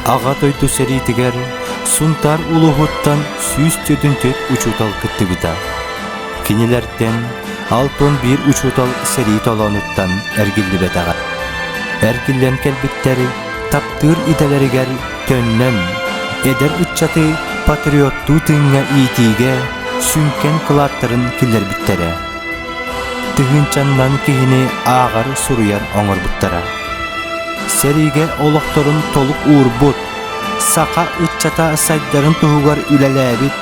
Аҕа дойду сэриитигэр Сунтаар улууһуттан 144 учуутал кыттыбыта. Кинилэртэн 61 учуутал сэрии толоонуттан эргиллибэтэҕэ. Эргиллэн кэлбиттэр таптыыр идэлэригэр төннөн, эдэр ыччаты патриоттуу тыыҥҥа иитиигэ сүҥкэн кылааттарын киллэрбиттэрэ. Тыһыынчаннан киһини ааҕар-суруйар оҥорбуттара. Сэриигэ олохторун толук уурбут, саха ыччата сайдарын туһугар үлэлээбит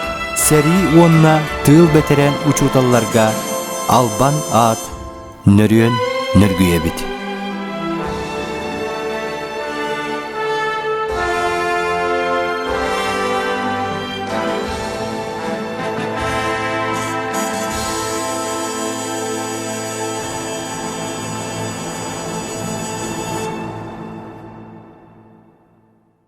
сэрии уонна тыыл бэтэрээн учууталларга албан аат нөрүөн нөргүйэбит.